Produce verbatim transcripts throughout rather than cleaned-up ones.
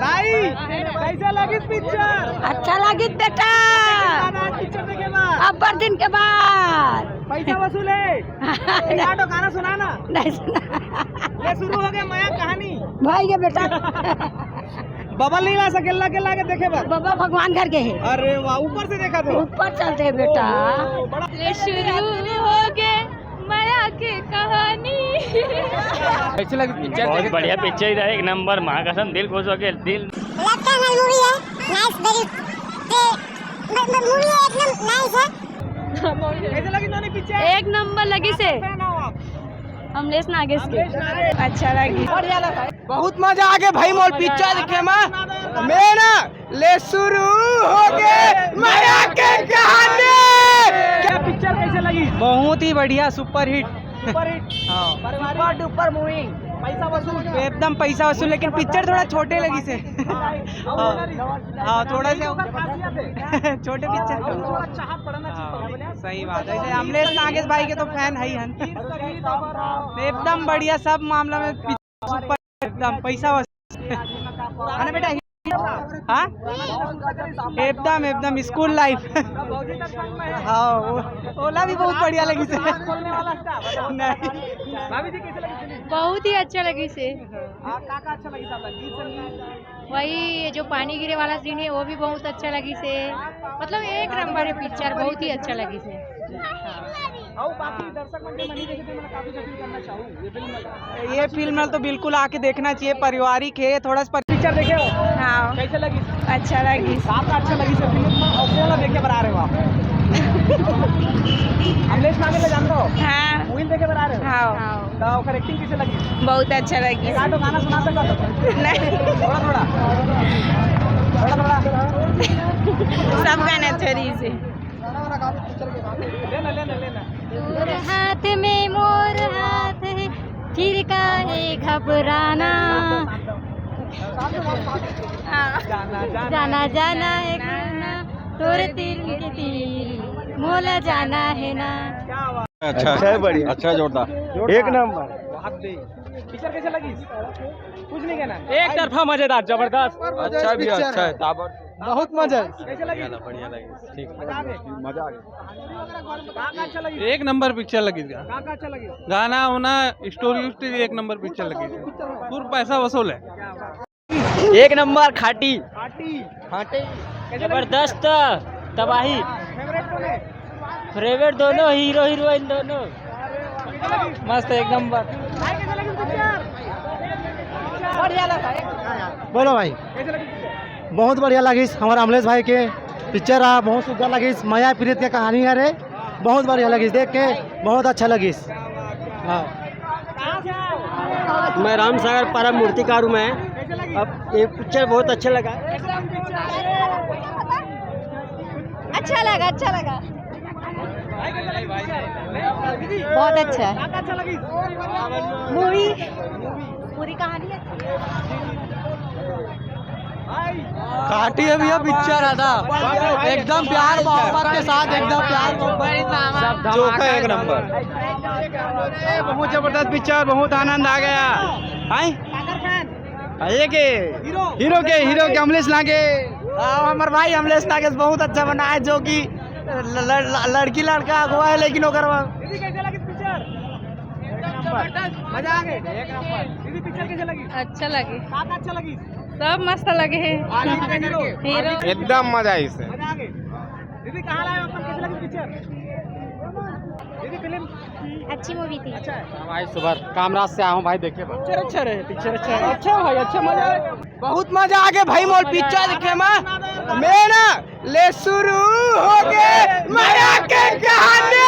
ताई, कैसे लगिस पिक्चर? अच्छा लगिस बेटा। आज पिक्चर देखे बाद? अब्बड़ दिन के बाद। पैसा वसूल है? एक आटो गाना सुना ना। नहीं सुना। ले, शुरू हो गया मया कहानी। भाई के बेटा। बबल नहीं ला सकेला के लागे देखे बर? बबा भगवान घर के है। अरे वाह, ऊपर से देखा तो। ऊपर चलते हैं बेटा। ओ, बड़ा ले शुरू हो गए मया के कहानी। कैसे लगी पिक्चर? बहुत बढ़िया पिक्चर है, एक नंबर। माँ कसम, दिल खुश हो गए, दिल। लव कैमल मूवी है, नाइस, वेरी, मूवी है, एकदम नाइस है। कैसे लगी दोनों पिक्चर? एक नंबर लगी से। फैन हो आप? अमलेश नागेश के। अच्छा लगी। बहुत मजा आ गया भाई मोर पिक्चर देखे में। मैं ना ले शुरू हो गए मया के कहानी। क्या पिक्चर कैसे लगी? बहुत ही बढ़िया, सुपर हिट। Super hit. हाँ। Super duper movie. पैसा वसूल। एकदम पैसा वसूल, लेकिन पिक्चर थोड़ा छोटे लगी से। हाँ। हाँ, थोड़ा सा। छोटे पिक्चर। हाँ, सही बात है। जैसे अमलेश नागेश भाई के तो फैन है ही हन। एकदम बढ़िया सब मामला में। सुपर, एकदम पैसा वसूल। है ना बेटा? हाँ, एकदम, एकदम स्कूल लाइफ। हाँ, वो, ओला भी बहुत बढ़िया लगी से। नहीं। बहुत ही अच्छा लगी से। वही जो पानी गिरे वाला सीन है, वो भी बहुत अच्छा लगी से। मतलब एक नंबर है पिक्चर, बहुत ही अच्छा लगी से। ये फिल्म तो बिल्कुल आके देखना चाहिए, पारिवारिक है, थोड़ा सा पिक्चर देखे हो? हाँ। कैसे लगी? अच्छा लगी। काका अच्छा लगी से फिल्म में, और कौन देखे बर आ रहे हो आप? अमलेश नागेश के जानते हो? हाँ। मूवी देखे बर आ रहे हो? हाँ। तो ओकर एक्टिंग कैसे लगी? बहुत अच्छा लगी। एक आध गाना सुना सको? नहीं। थोड़ा थोड़ा। थोड़ा थोड़ा। सब गाने अच्छे रही से। लेना, लेना, लेना। तोर हाथ में मोर हाथ है, फिर काहे घबराना। हाँ। जाना, जाना है कहाँ, तोर तीर के तीर, मोला जाना है ना। अच्छा, अच्छा है, बढ़िया। अच्छा, जोरदार। एक नंबर। पिक्चर कैसे लगी? कुछ नहीं कहना। एक तरफा मजेदार, जबरदस्त। अच्छा भी है, अच्छा है, ताबड़। बहुत मजा है। कैसे लगी? बढ़िया लगी। ठीक। मजा आ गया। मजा आ गया। कहाँ का अच्छा लगी? एक नंबर पिक्चर लगी। कहाँ का अच्छा लगी? गाना उना, स्टोरी, स्टोरी एक नंबर पिक्चर लगी। पूरा पैसा वसूल है। एक नंबर खाटी। खाटी। खाटी। जबरदस्त। तबाही। फेवरेट कौन है? फेवरेट दोनों, हीरो हीरोइन दोनों। मस्त, एक नंबर। बोलो भाई। बहुत बढ़िया लगिस हमारा अमलेश भाई के पिक्चर रहा, बहुत सुंदर लगिस। मया प्रीत के कहानी है रे, बहुत बढ़िया लगिस देख के, बहुत अच्छा लगिस। हाँ। मैं राम सागर पारा मूर्तिकार हूँ मैं। अब ये पिक्चर बहुत अच्छा लगा। अच्छा लगा, अच्छा लगा। बहुत अच्छा है मूवी, पूरी कहानी अच्छी है। काटी है भैया पिक्चर है था, एकदम प्यार मोहब्बत के साथ, एकदम प्यार मोहब्बत। चोखा एक नंबर। बहुत जबरदस्त पिक्चर, बहुत आनंद आ गया। हाय। हाँ, ये के हीरो। हीरो के, हीरो के अमलेश नागे। हाँ, हमारे भाई अमलेश नागेश बहुत अच्छा बना है, जो कि ल-, ल-, ल-, लड़की लड़का अगुआ है, लेकिन ओकर दीदी, कैसे लगी पिक्चर? मजा आ गई। एक नंबर। दीदी, पिक्चर कैसे लगी? अच्छा लगी। का, का अच्छा लगी? सब मस्त लगे है। आलिफ के हीरो। हीरो। एकदम मजा आई से। मजा आ गई। दीदी, कहाँ लाए हो अपन? कैसे लगी पिक्चर? दीदी, फिल्म अच्छी मूवी थी। अच्छा है। हाँ भाई, सुबह कामराज से आया हूँ भाई, देखे भाई। पिक्चर अच्छा रहे, पिक्चर अच्छा है। अच्छा भाई, अच्छा मजा आया। बहुत मजा आ गया भाई, मोर पिक्चर देखे में। मैं ना ले शुरू हो गए मया के कहानी।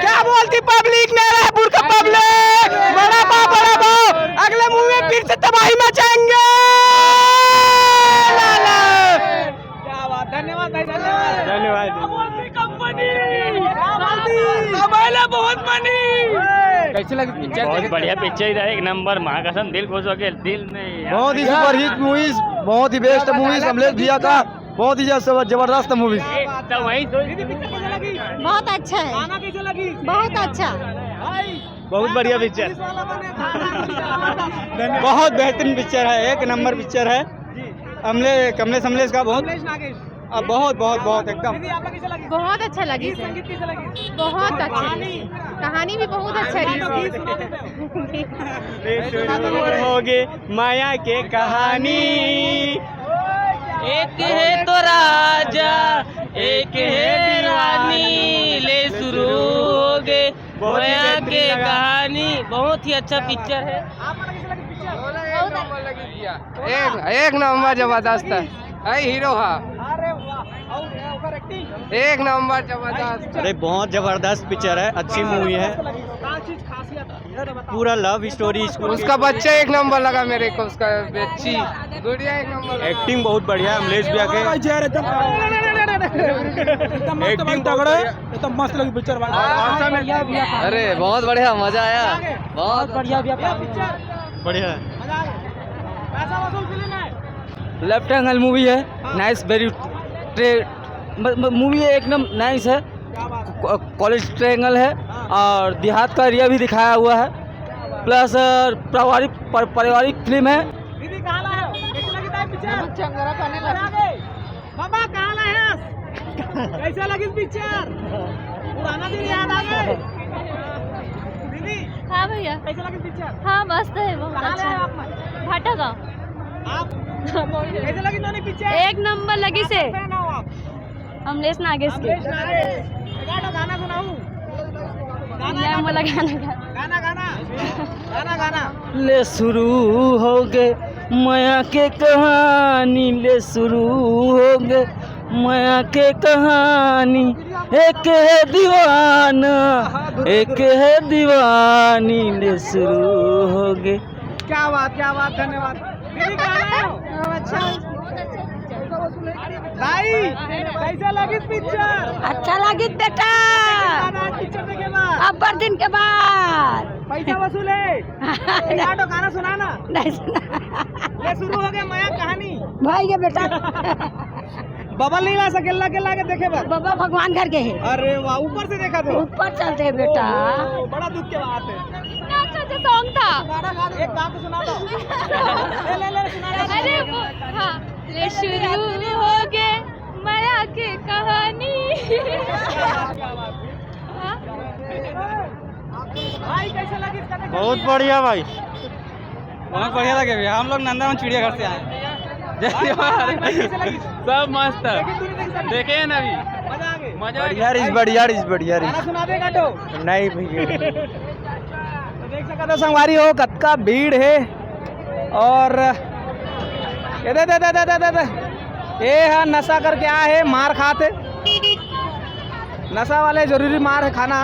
क्या बोलती पब्लिक, मेरा बुरका पब्लिक। बड़ा बा, बड़ा बा। अगले मूवी में फिर से तबाही मचाएंगे। लाला। क्या बात, धन्यवाद भाई, धन्यवाद। धन्यवाद। कंपनी। बहुत मनी। कैसे लगी पिक्चर? बहुत बढ़िया पिक्चर है, एक नंबर। माँ कसम, दिल खुश हो गया, दिल में। बहुत ही सुपरहिट मूवीज, बहुत ही बेस्ट मूवीज अमलेश भैया का, बहुत ही जब-, जबरदस्त मूवीज। तो वही सोच। बहुत अच्छा है। बहुत अच्छा। बहुत बढ़िया पिक्चर। बहुत बेहतरीन पिक्चर है, एक नंबर पिक्चर है। अमले कमलेश अमलेश का बहुत। अमलेश नागेश। अब बहुत बहुत बहुत एकदम। दीदी, आपका कैसे लगी? बहुत अच्छा लगी गीत सर। संगीत कैसे लगी? बहुत अच्छा कहानी? लगी। कहानी भी बहुत अच्छा रही गीत सुना देते हो। ले शुरू होगे माया के कहानी। एक है तो राजा, एक है रानी। ले शुरू होगे बहुत ही माया बेहतरीन के लगा। कहानी। बहुत ही अच्छा पिक्चर है। आपका कैसे लगी पिक्चर? एक, एक नंबर जबरदस्त है। है हीरो हा। अरे वाह। और ओकर एक्टिंग? एक नंबर जबरदस्त। अरे बहुत जबरदस्त पिक्चर है, अच्छी मूवी है। का चीज खासियत है? पूरा लव स्टोरी स्कूल उसका बच्चा एक नंबर लगा मेरे को, उसका बच्ची गुड़िया एक नंबर लगा। एक्टिंग बहुत बढ़िया है अमलेश भैया के। भाई जय एकदम एकदम मस्त भाई, एक्टिंग बहुत तगड़ा है। बढ़िया। एकदम मस्त लगी पिक्चर भाई। और awesome है। अरे बहुत बढ़िया, मजा आया। बहुत बढ़िया भैया। पिक्चर बढ़िया है। मजा आ गया। पैसा वसूल फिल्म है। लेफ्ट एंगल मूवी है। नाइस, वेरी ट्रे मूवी है, एकदम नाइस है। क्या बात है। कॉलेज ट्रायंगल है। हाँ। और देहात का एरिया भी दिखाया हुआ है। प्लस पारिवारिक, पारिवारिक फिल्म है। दीदी कहाँ लाए हो? कैसी लगी ताई पिक्चर? चंगरा खाने लगा। बाबा कहाँ लाए हैं? कैसा लगी पिक्चर? पुराना दिन याद आ गए। दीदी हाँ भैया। कैसा लगी पिक्चर? हाँ, मस्त है, बहुत कहाँ लाए अच्छा। आप? भाटा गाँव। आप कैसे लगी दोनों पिक्चर? एक नंबर लगी से। कहाँ के fan हो आप? अमलेश नागेश के। अमलेश नागेश। एक आध गाना सुनाऊ। गाना, या गाना। मोला गाना गा। गाना, गाना। गाना, गाना। ले शुरू होगे माया के कहानी, ले शुरू होगे माया के कहानी। एक है दीवाना, एक है दीवानी, ले शुरू होगे। क्या बात, क्या बात, धन्यवाद। दीदी, कहाँ आए हो? हम अच्छा। भाई, कैसे लगी पिक्चर? अच्छा लगी बेटा। आज पिक्चर देखे बाद? अब्बर दिन के बाद। पैसा वसूल है। एक आटो गाना सुना ना। नहीं सुना। ले शुरू होगे माया कहानी। भाई ये बेटा। बबल नहीं ला सकेला के लागे देखे बर। बाबा भगवान घर के है। अरे वाह, ऊपर से देखा तो। ऊपर चलते हैं बेटा। ओ, बड़ा दुख के बात है। इतना अच्छा अच्छा सॉन्ग था। गाना गा दे, एक गा के सुना दो। ले, ले, ले, सुना दो। अरे वो, हाँ। ले शुरू होगे माया के कहानी। हाँ। भाई, कैसे लगी इसका? बहुत बढ़िया भाई, बहुत बढ़िया लगे भैया। हम लोग नंदनवन चिड़ियाघर से आए। जय भाई, भाई, भाई, कैसे लगी? सब मस्त है। देखी तूने, देखी सभी? देखे हैं ना अभी। मजा आ गई। मजा आ गया। बढ़िया रिस, बढ़िया रिस, बढ़िया रिस। गाना सुना देगा तो? नहीं भैया। तो देख सकते हो संगवारी हो, कतका भीड़ है। और ये दे, दे, दे, दे, दे, दे, दे। ये है नशा करके आए है, मार खाते। नशा वाले जरूरी मार है खाना।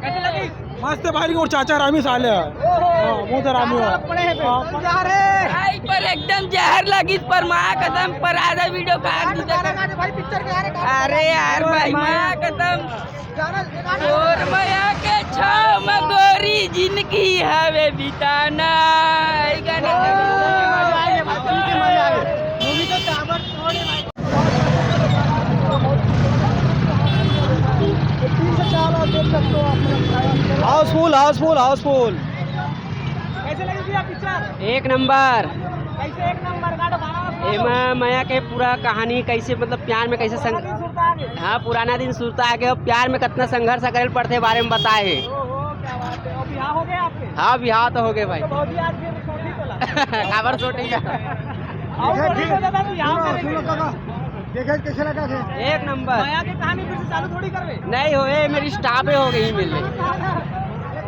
कैसे लगी? मस्त भाई, और चाचा हरामी साले है। ओहो। हाँ, बहुत हरामी है। पड़े हैं पे। हाँ। जा रहे। भाई, पर एकदम जहर लगी, पर माँ कसम, पर आधा वीडियो काट गाना, दीजिए। गाना, गाना, भाई, पिक्चर के आ रहे, गाना। अरे यार, भाई, माँ कसम। गाना, गाना। तोर मया के छाव म गोरी जिनगी हवे बिताना। ई गाना। मजा आ गया भाई, सुन के मजा आ गया। मूवी तो ताबड़तोड़ है भाई। तीन से चार बार देख सकते हो आप लोग। हाउसफुल, हाउसफुल, हाउसफुल। कैसे लगी भैया पिक्चर? एक नंबर। कैसे एक नंबर? गाना, गाना सुना दो। एमा मया के पूरा कहानी कैसे, मतलब, प्यार में कैसे संग-, पुराना दिन सुरता आ गया। हाँ, पुराना दिन सुरता आ गया। प्यार में कितना संघर्ष करे पड़थे, बारे में बताए हे। ओहो, क्या बात है। और बिहाव हो गए आपके? हाँ, बिहाव तो हो गए भाई। तो भौजी आज फिर छोड़ दी तोला? काबर छोड़ दी? आओ, छोड़ दी तो दादा, बिहाव सुनो, करेंगे। सुनो काका, देखे कैसे लगा थे? एक नंबर। मया की कहानी फिर से चालू थोड़ी करवे। नहीं हो, ये मेरी स्टॉप हो गई, मिल रही।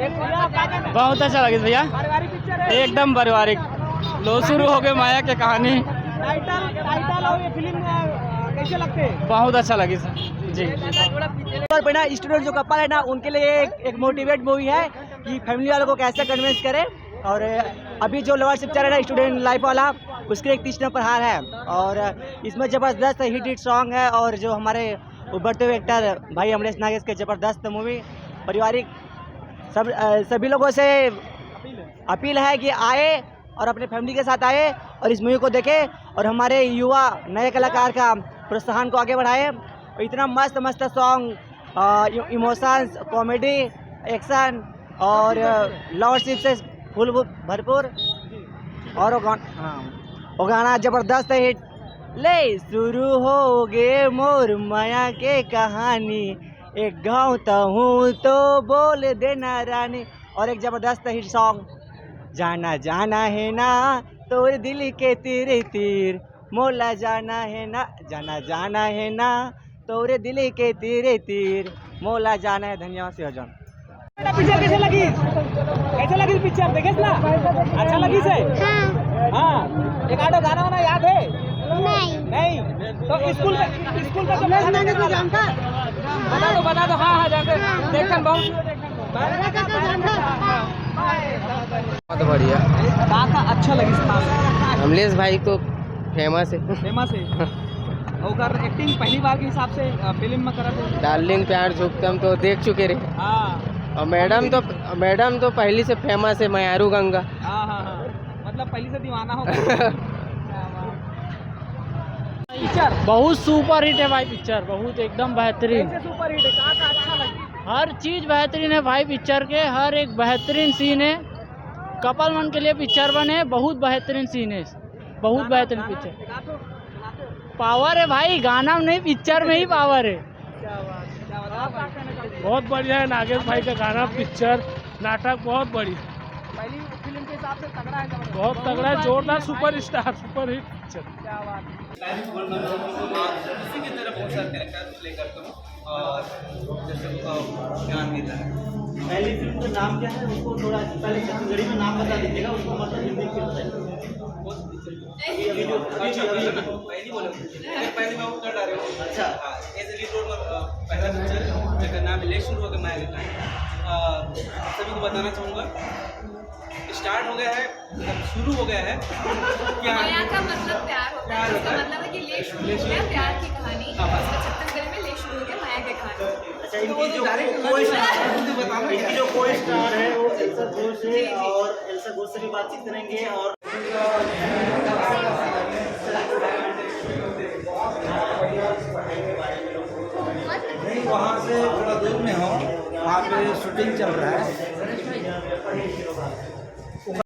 एक भैया, क्या कहना है? बहुत अच्छा लगे भैया, पारिवारिक पिक्चर है। एकदम पारिवारिक। लो, शुरू हो गए माया के कहानी। टाइटल, टाइटल और ये फिल्म, अ, कैसे लगते हैं? बहुत अच्छा लगे सर जी। और बिना स्टूडेंट जो कपल है ना, उनके लिए एक, एक मोटिवेट मूवी है कि फैमिली वालों को कैसे कन्विंस करें। और अभी जो लवर शिप चल रहा है स्टूडेंट लाइफ वाला, उसके एक तीसरा प्रहार है। और इसमें ज़बरदस्त हिट हिट सॉन्ग है और जो हमारे उभरते हुए एक्टर भाई अमलेश नागेश के ज़बरदस्त मूवी पारिवारिक। सब, अ, सभी लोगों से अपील है कि आए और अपने फैमिली के साथ आए और इस मूवी को देखें और हमारे युवा नए कलाकार का प्रोत्साहन को आगे बढ़ाएं। और इतना मस्त मस्त सॉन्ग, अ, इमोशंस, कॉमेडी, एक्शन और, अ, लवर शिप से फुल भरपूर। और वो गान-, हाँ, वो गाना जबरदस्त हिट। ले शुरू हो गे मोर मया के कहानी, एक गाँव तहूँ तो बोल देना रानी। और एक जबरदस्त हिट सॉन्ग, जाना जाना है ना तोर दिल के तीर तीर, मोला जाना है ना, जाना जाना है ना तोरे दिल के तीर तीर, मोला जाना है। धन्यवाद शिवाजन। बेटा, पिक्चर कैसे लगी? कैसे लगी पिक्चर? देखे ना? अच्छा लगी से? हाँ। हाँ। एक आधो गाना वाना याद है? नहीं। नहीं? तो स्कूल में, स्कूल में तो पढ़ा नहीं था। बता दो, बता दो। हाँ, हाँ, जानते हैं। देखन बहुत। बहुत बढ़िया। का, का अच्छा लगिस खास? अमलेश भाई तो फेमस है। फेमस है। ओकर एक्टिंग पहली बार के हिसाब से, अ, फिल्म में करत है। डार्लिंग प्यार झुकतम तो देख चुके रहे। हाँ। और मैडम तो, मैडम तो पहली से फेमस है, मयारू गंगा। हाँ, हाँ, हाँ। मतलब पहली से दीवाना हो गया। क्या बात। पिक्चर बहुत सुपर हिट है भाई, पिक्चर बहुत एकदम बेहतरीन। कैसे सुपर हिट है? कहाँ का अच्छा लगा? हर चीज बेहतरीन है भाई, पिक्चर के हर एक बेहतरीन सीन है। कपल मन के लिए पिक्चर बने, बहुत बेहतरीन सीन है, बहुत बेहतरीन पिक्चर। पावर है भाई, गाना में नहीं, पिक्चर में ही पावर है। क्या बात, क्या बात। बहुत बढ़िया है नागेश भाई का गाना, पिक्चर, नाटक बहुत बढ़िया। पहली फिल्म के हिसाब से तगड़ा है, जबरदस्त। बहुत तगड़ा है, जोरदार सुपरस्टार, सुपरहिट पिक्चर। क्या बात है। इसी की तरह बहुत सारे कैरेक्टर प्ले करता हूँ और जैसे, अ, ज्ञान मिला है। पहली फिल्म का नाम क्या है, उसको थोड़ा पहले छत्तीसगढ़ी में नाम बता दीजिएगा, उसको मतलब हिंदी में बताइए। अभी, अभी जो, अभी अच्छा, जो, अभी अभी जो। पहली बोले, पहली मैं वो कर रहा हूँ। अच्छा। हाँ, ऐसे लीड रोल में, अ, पहला पिक्चर है, जेकर नाम ले शुरू होके मैं लिखा है। अ, सभी को बताना चाहूँगा, स्टार्ट हो गया है, मतलब शुरू हो गया है। क्या? मया का मतलब प्यार होता है, प्यार जिसका होता है। मतलब है कि ले शुरू हो गया प्यार की कहानी। हाँ, बस। इसका छत्तीसगढ़ी में ले शुरू हो गया मया की कहानी। अच्छा, तो वो इनकी तो जो डायरेक्ट को-, कोई स्टार है, मुझे बताना इनकी क्या? जो कोई स्टार है, वो एल्सा घोष है जी, जी। और एल्सा घोष से भी बातचीत करेंगे और नहीं, वहाँ से थोड़ा दूर में हो, वहाँ पे शूटिंग चल रहा है।